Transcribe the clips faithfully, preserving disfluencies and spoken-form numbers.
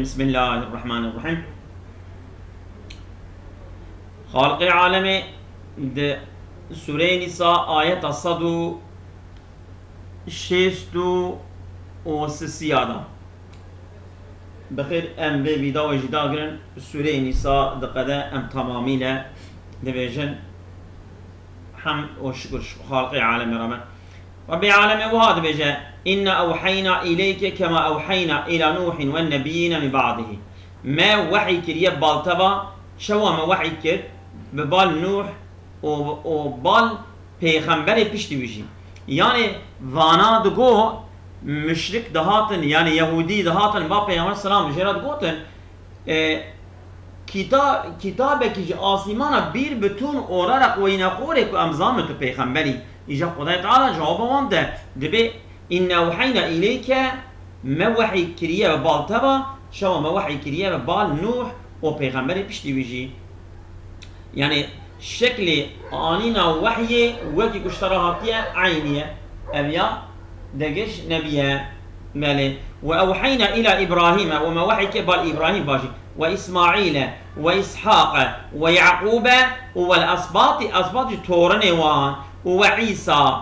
Bismillahirrahmanirrahim. Xaliqê alemê di Sûreyê Nîsa ayeta sed û şêst û sisiya da. Bi xêr em vê vîdeoyê jî dagirin. Sûreyê Nîsa diqede em tamamîle dibêjin. Hemd û şukir Xaliqê alemê re me. Rabbê alemê wiha dibêje, "Inna ewheyna îleyke kema ewheyna îla Nûhin wen nebiyyîne min ba'dihi." Me wehy kiriye bal te va, çawa me wehy kir bi bal Nûh û, û bal pêxemberê piştî wî jî. Yanê vana digo, muşrik dihatin, yanê Yehûdî dihatin, ba Pêxember selam jê re digotin, E, kita-, kitabekî ji asîmana bîr bi tûn û rerek weyne xorê ku em zanin tu pêxemberî. Îja Xwedayê Teala cewaba wan de dibê, "Inna ewheyna îleyke", me wehy kiriye ve bal te va, çawa me wehy kiriye ve bal Nûh û pêxemberê piştî wî jî. Yanî şeklê anîna wehyê wekî ku ji te re hatiye eynî ye. Ev ya degiş nebiye. Belê. "Ve ewheyna îla Îbrahîme", û me wehy kir bal Îbrahîm va jî. "Ve Îsmaîle, ve Îshaqe, ve Yaqûbe, û vel esbatî", esbat jî torinê wan, "û ve Îsa",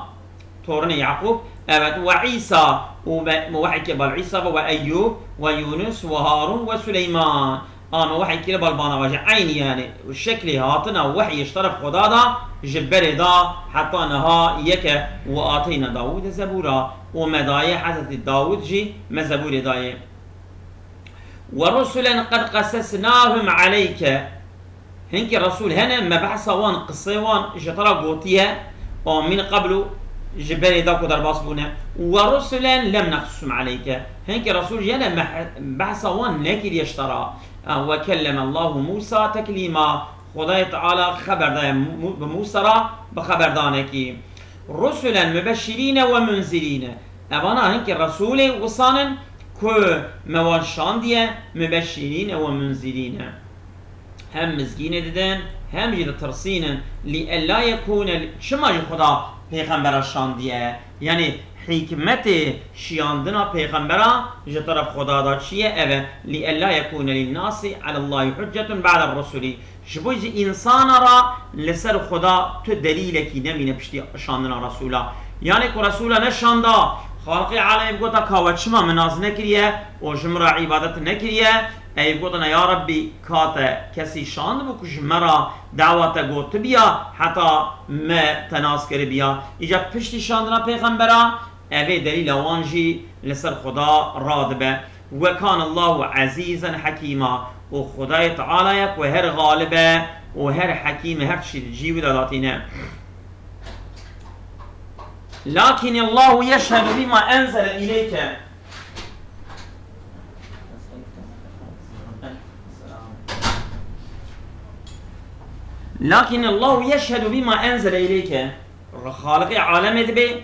torinê Yaqûb, evet, "ve Îsa", û me, me wehy kir bal Îsa ve, "ve Eyyûb, ve Yûnus, ve Harûn, ve Suleyman." A me wehy kire bal bana ve jî eynî, yanî şeklê hatina wehyê ji teref Xweda da ji berê da heta niha yek e. "Ve ateyna Dawûde zebûra", û me daye Hezretî Dawûd jî me zebûrê daye. "Ve rusulen qed qesesnahum aleyke", hinkî resûl hene me behsa wan, qisê wan ji te re gotiye, û min qeblu, ji berê da ku derbas bûne. "Ve rusulen lem neqsushum aleyke", hinkî resûl jî hene me he-, behsa wan nekiriye ji te re. "Ve kellemallahu Musa teklîma", Xwedayê Teala xeber daye Mu-, bi Musa re bi xeberdanekî. "Rusulen mubeşşirîne ve munzirîne", evana hinkî resûlê wisan in ku me wan şandiye, "mubeşşirîne ve munzirîne", hem mizgînê didin, hem jî ditirsînin. "Li ella yekûne", çima jî Xweda pêxembera şandiye? Yanî hîkmetê şiyandina pêxembera ji teref Xweda da çi ye? Ev e, "Li ella yekûne linnasî alallahi huccetun ba'der rusulî", ji bo jî însana re li ser Xweda tu delîlekî nemîne piştî şandina resûla. Yanî ku resûla neşanda, Xaliqê alemê bigota, "Ka we çima min nas nekiriye û ji min re îbadet nekiriye?" Ey gotina, "Ya Rebbî, ka te kesî şandibû ku ji me re dawa te gotibiya, heta me te nas kiribiya." Îca piştî şandina pêxembera, evê delîla wan jî li ser Xuda radibe. "Ve kanallahu ezîzen hekîma." Û Xudayê Teala ye ku her xalib e û her hekîm e, her tiştî di cihî wî de datîne. "Lakin Allahu yeşhedu bima enzele ileyke." "Lakin Allahu yeşhedu bima enzele ileyke." Xaliqê alemê dibe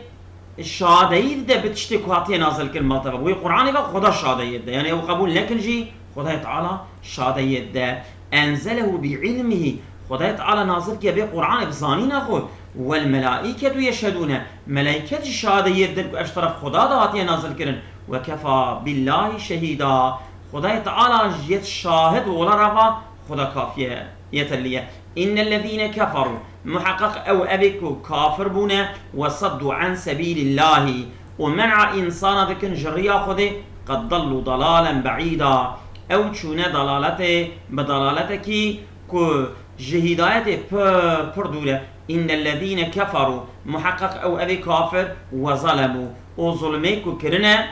şadeyî dide bi tiştê ku hatiye nazil kirin mal te ve. Wê Qur'anê ve Xuda şadeyî dide. Yani ew qebûl nekin jî, Xudayê Teala şadeyî dide. "Enzelehu bi ilmihi." Xudayê Teala nazil kiye vê Qur'anê bi zanîna xwe. "Wel melaîketu yeşhedûne." Melaiket jî şadeyî didin ku ev ji teref Xuda de hatiye nazil kirin. "Ve kefa billahi şehîda." Xudayê Teala yet şahid û wela rava Xuda kafiye, yeterli ye. "İnnellezîne keferû." Muheqeq ew evê ku kafir bûne, "ve saddu an sebîlillahî." Û men'a însana dikin ji riya Xwedê, "qed dallu dalalen be'îda." Ew çûne dalaletê, bi dalaletekî ku ji hîdayetê pir, pir dûr e. "İnnellezîne keferû." Muheqeq ew evê kafir, "ve zalemû." Û zulmê ku kirine,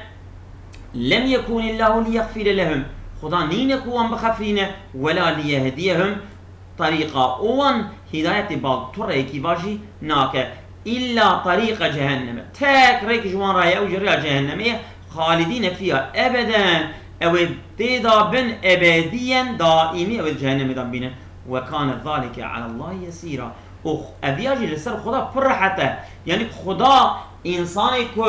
"lem yekûnillahu liyexfire lehum." Xuda nîne ku wan bixefrîne, "wela liyehdiyehum tarîqa." Û wan hîdayetê bal tu rêkî va jî nake. "Îlla tarîqa cehenneme." Tek rêk ji wan re ye, ew jî rêya cehennemê ye. "Xalidîne fîha ebeden." Ew ê tê de bin ebediyen, daîmî ew ê di cehennemê de bînin. "Ve kane zalike alallahî yesîra." Û ev ya jî li ser Xuda pir rehet e. Yanî Xuda însanê ku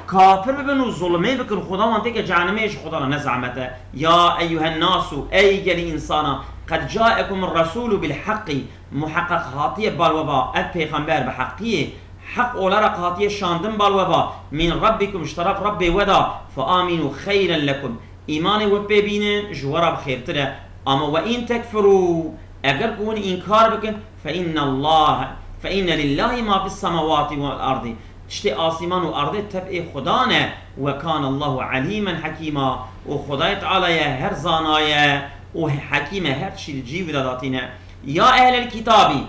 kafir bibin û zulmê bikin, Xuda wan têke cehennemê, ji Xuda re ne zehmet e. "Ya eyyuhen nasu", ey gelî însana, "qed caekumur resûlu bil haqqî", muheqeq hatiye bal we va, ev pêxember bi heqiyê, heq olarak hatiye şandin bal we va, "min rabbikum", ji teref Rebbê we da, "fe amînû xeyren lekum", Îmanê we pê bînin ji we re bi xêrtir e. Ama "Ve in tekfirû", eger ku hûn înkar bikin, "fe inne Allah, fe inne lillahi ma fis semawati vel ardî", tiştê asîman û erdê tev ê Xuda ne, "ve kane Allahu alîmen hekîma", û Xudayê Teala ye her zana ye û hekîm e, her tiştî li cî wî de datîne. Ya ehlel kitabî,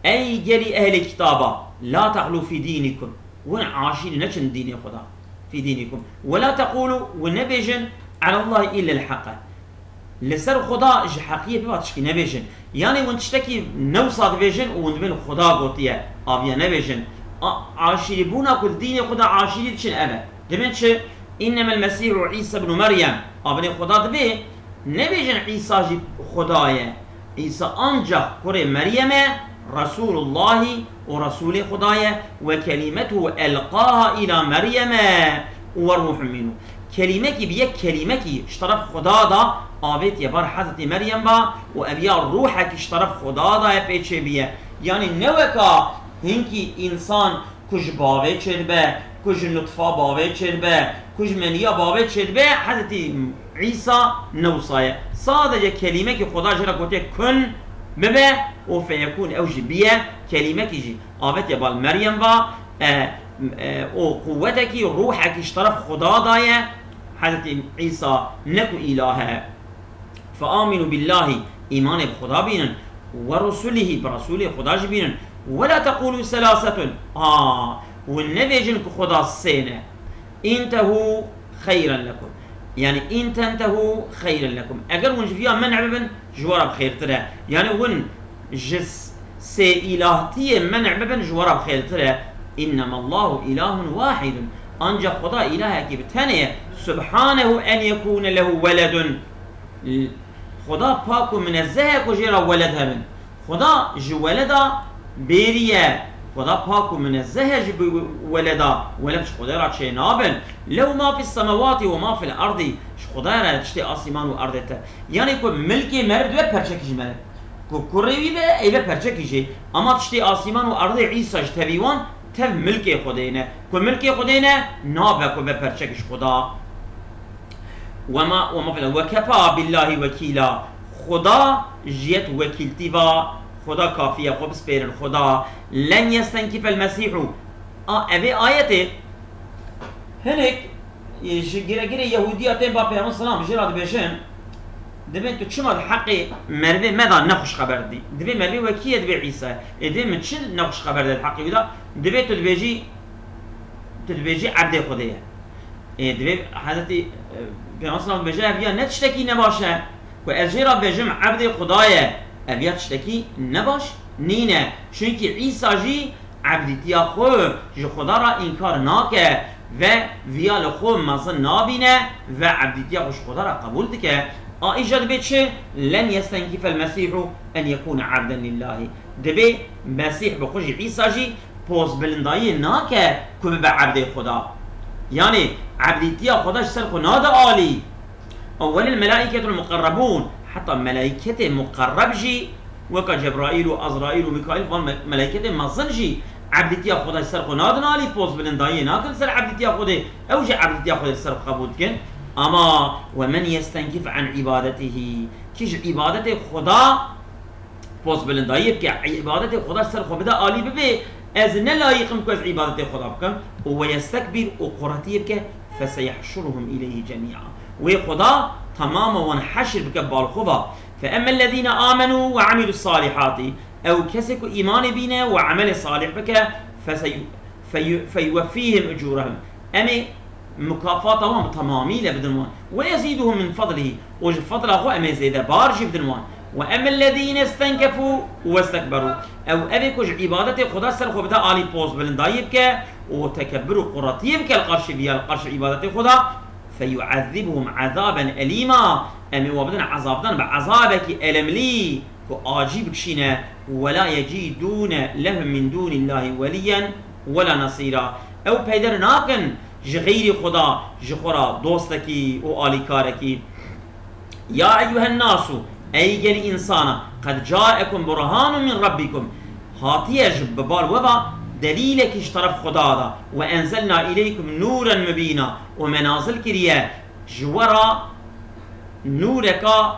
ey gelî ehlê kitaba, "la teğlû fî dînikum", hûn aşîrî neçin dînê Xuda, "fî dînikum, ve la teqûlû", hûn nebêjin, "alallahi illel heqe", li ser Xuda ji heqiyê biba tişkî nebêjin. Yanî hûn tiştekî newsa dibêjin û hûn dibên Xuda gotiye, aviye nebêjin. A-, aşîrîbûna ku di dînê Xuda aşîrî diçin ev e. Dibên çi? "Înnemel Mesîhu Îsa ibnu Meryem", avnê Xuda dibê, nebêjin Îsa jî Xuda ye. Îsa ancax kurê Meryem e, Resûlullahî û Resûlê Xuda ye, "ve kelîmetuhu elqaha îla Meryeme ve ruhun mînhu". Kelîmekî bi yek kelîmekî ji teref Xuda da avêtiye bar Hezretî Meryem va û ev ya ruhekî ji teref Xuda da ye pê çêbiye. Yanî ne weka hinkî însan ku ji bavê çêdibe, ku ji nutfa bavê çêdibe, ku ji meniya bavê çêdibe, Hezretî Îsa ne wisa ye. Sadece kelîmekî Xuda jê re gotiye, "Kun bibe", û feyekûn, ew jî biye, kelîmekî jî avetiye bal Meryem va, e, e, û quwetekî, ruhekî ji teref Xuda daye, Hezretî Îsa ne ku îlah e. "Fe aminu billahî", îmanê bi Xuda bînin, "ve rusulihî", bi Resûlê Xuda jî bînin, "ve la teqûlû selasetun", a, hûn nebêjin ku Xuda sê ne. "Întehu xeyren lekum", yanî "in tentehu xeyren lekum", eger hûn ji viya men'e bibin, ji we re bi xêrtir e. Yanî hûn ji s-, sê îlahtiyê men'e bibin, ji we re bi xêrtir e. "Înnemallahu îlahun wahidun", ancax Xuda îlahekî bi tenê ye. "Subhanehu en yekûne lehu weledun", Xuda pak û minezzeh e ku jê re weled hebin. Xuda ji weleda bêrî ye. Xuda pak û minezzeh e ji bi weleda. Weled ji Xwedê re çê nabin. "Lehu ma fis semawati ve ma fil erdî", ji Xwedê re tiştê asîman û erdê te. Yanî ku milkê meriv dibe perçekî ji meriv. Ku kurê wî be, ey be perçekî jê. Ama tiştê asîman û erdê Îsa ji tevî wan tev milkê Xwedê ne. Ku milkê Xwedê ne, nabe ku be perçekî ji Xuda. Wema, wema filan. "Ve kefa billahi vekîla." Xuda ji yet wekîltî va, Xuda kafî ye, xwe bispêrin Xuda. "Len yestenkîfel Mesîhu." A, evê ayetê hinek, e, ji giregirê Yehûdiya tên ba Peyxember selam jê re dibêjin, dibên tu çima di heqê merivê me de nexweş xeber didî? Dibê merivê we kî ye? Dibê Îsa ye. Ê, dibê min çi nexweş xeber de di heqê wî de? Dibê tu dibêjî, tu dibêjî ebdê Xwedê ye. Ê, divê Hezretî, e, Peyxember selam dibêje, ev ya ne tiştekî nebaş e. Ku ez jê re bêjim, ebdê Xuda ye. Ev ya tiştekî nebaş nîne. Çunkî Îsa jî ebdîtiya xwe ji Xuda re înkar nake ve viya li xwe mezin nabîne ve ebdîtiya xwe ji Xuda re qebûl dike. A îja dibê çi? "Len yestenkîfel Mesîhu en yekûne ebden lillahî." Dibê Mesîh bi xwe jî, Îsa jî pozbilindayiyê nake ku bibe ebdê Xuda. Yanî ebdîtiya Xuda ji ser xwe nade alî. Ew welil melaîketul muqerrebûn, heta melaîketê muqerreb jî, weka Cebraîl û Ezraîl û Mîkaîl, van me-, melaîketê mezin jî ebdîtiya Xuda ji ser xwe nadin alî, pozbilindayiyê nakin ser ebdîtiya Xwedê, ew jî ebdîtiya Xwedê li ser xwe qebûl dikin. Ama "ve men yestenkif an îbadetihî", kî ji îbadetê Xuda pozbilindayiyê bike, îbadetê Xuda ser xwe bide alî, bibê, "Ez ne layîq im ku ez îbadetê Xuda bikim." Û "ve yestekbîr", û quretiyê bike, "feseyehşuruhum îleyhî cemî'a." Wê Xuda temama wan heşir bike bal xwe va. "Fe emmellezîne amenû ve amilus salihati." Ew kesê ku îmanê bîne û emelê salih bike, fesey-, fey-, feyuweffîhim ucûrehum. Em ê mukafata wan bi temamî le bidin wan. "Ve yezîduhum min fadlihî", û ji fadla xwe em ê zêde bar jî bidin wan. "Ve emmellezîne istenkefû vestekberû." Ew, ev ê ku ji îbadetê Xuda ser xwe bide alî, pozbilindayî bike û tekebbur û quretiyê bike li qarşî viya, li qarşî îbadetê Xuda, "feyuezzibuhum ezaben elîma." Em ê we bidin ezabdan bi ezabekî elemlî. Ku acî bikişîne, "Ve la yecîdûne lehum min dûnîllahî welîyen ve la nesîra." Ew peyder nakin ji xeyrî Xuda ji xwe re dostekî û alîkarekî. "Ya eyyuhen nasu", ey gelî însana, "qed caekum burhanun min rabbikum." Hatiye ji bi bal we ve delîlekî ji teref Xuda de. "Ve enzelna îleykum nûren mubîna." Û me nazil kiriye Ji we re nûreka,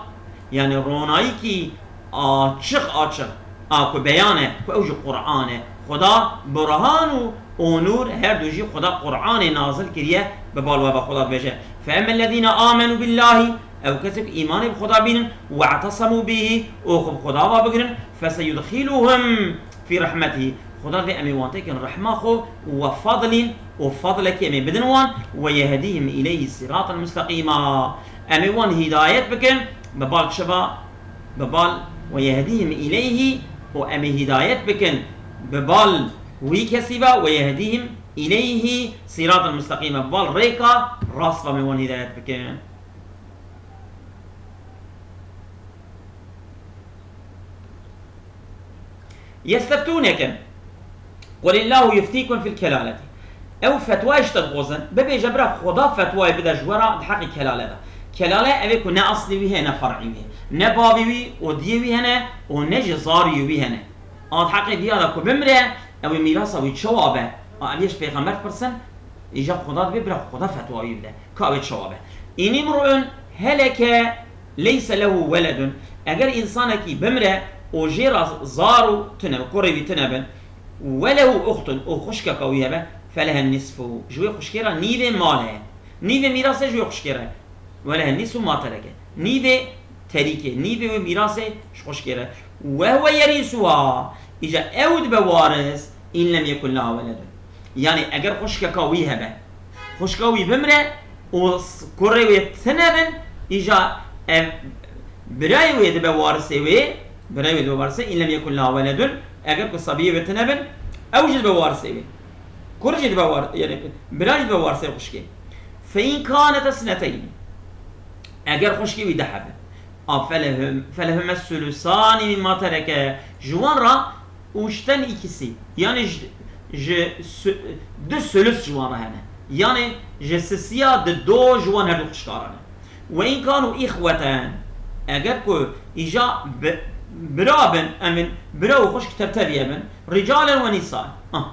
yanî ronayîkî açiq açiq a ku beyan e, ku ew jî Qur'an e. Xuda Burhan û, û Nûr her du jî Xuda Qur'anê nazil kiriye, bi bal we ve Xuda dibêje: "Fe emmellezîne amenu billahî", ew kesê ku îmanê bi Xuda bînin, "we'tesemû bihî", û xwe bi Xuda ve bigirin, "feseyudxîluhum fî rehmetihî", Xuda vê em ê wan têkin rehma xwe, "we fadlîn", û fadlekî em ê bidin wan, "we yehdîhim îleyhî sîratan mustaqîma", em ê wan hîdayet bikin, bi bal çi ve? Bi bal "we yehdîhim îleyhî", û em ê hîdayet bikin bi bal wî kesî ve, "we yehdîhim îleyhî sîratan mustaqîma", bi bal rêka rast ve em ê wan hîdayet bikin. Yesteftûneke. Qulillahu yuftîkum fil kelaleti. Ew fetwayê ji te dixwazin. Bibêje bira Xuda fetwayê bide ji we re di heqê kelale de. Kelale ev ê ku ne eslê wî heye, ne fer'î wî heye. Ne bavê wî û diyê wî hene û ne jî zariyê wî hene. A di heqê diya de ku bimire, ew ê mîrasa wî çawa be? A ev yê ji pêxember dipirsin, îja Xuda dibê bira Xuda fetwa wî bide. Ka ew ê çawa be? În imru'un heleke leyse lehu weledun. Eger însanekî bimire û jê re zar û tune, kurê wî tune bin, we lehu uxtun û xwişkeka wî hebe, felehe nisfu. Ji wê xwişkê re nîvê mal heye. Nîvê mîrasê ji wê xwişkê re. Welehe nisfu ma tereke. Nîvê terîkê, nîvê wê mîrasê ji xwişkê re. Ve huve yerîsuha. Îca ew dibe waris, in lem yekun leha weledun. Yanî eger xwişkeka wî hebe, xwişka wî bimre û s-, kurê wê tine bin, îca ev birayê wê dibe warisê wê, birayê wê dibe warisê, in lem yekun leha weledun, eger ku sebiyê wê tine bin, ew jî dibe warisê wê. Kur jî dibe war-, yanî bira jî dibe warisê xwişkê. Fe in kânet isneteyn. Eger xwişkê wî du heb in. A felehum, felehume sulusani mimma tereke. Ji wan re uçten ikisi. Yanî ji, ji su-, du sulus ji wan re hene. Yanî ji sisiya di do ji wan her du xwişka re ne. Ve in kanu ihweten. Eger ku îja bi-, bira bin, em in, bira û xwişk tev tevî hebin. Ricalen ve nisa. Ah.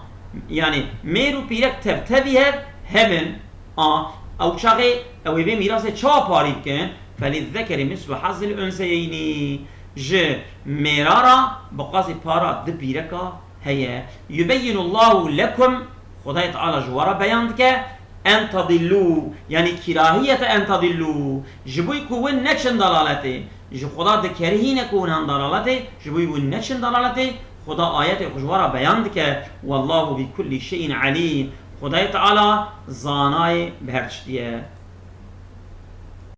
Yanî mêr û pîrek tev tevî hev hebin. A, ew çaxê ew ê vê mîrasê çawa parî bikin? Felizzekeri mislu hazzil unseyeynî. Ji mêra re bi qasî para du pîreka heye. Yubeyyinullahu lekum, Xwedayê Teala ji we re beyan dike, en tedillû, yanî kîrahiyete en tedillû, ji bo ku win neçin dalaletê. Ji Xweda dikerihîne ku win hen dalaletê, ji bo win neçin dalaletê, Xweda ayetê xwe ji we re beyan dike, Wallahu bi kullî şey'in alîm. Xwedayê Teala zanayê bi her tiştî ye.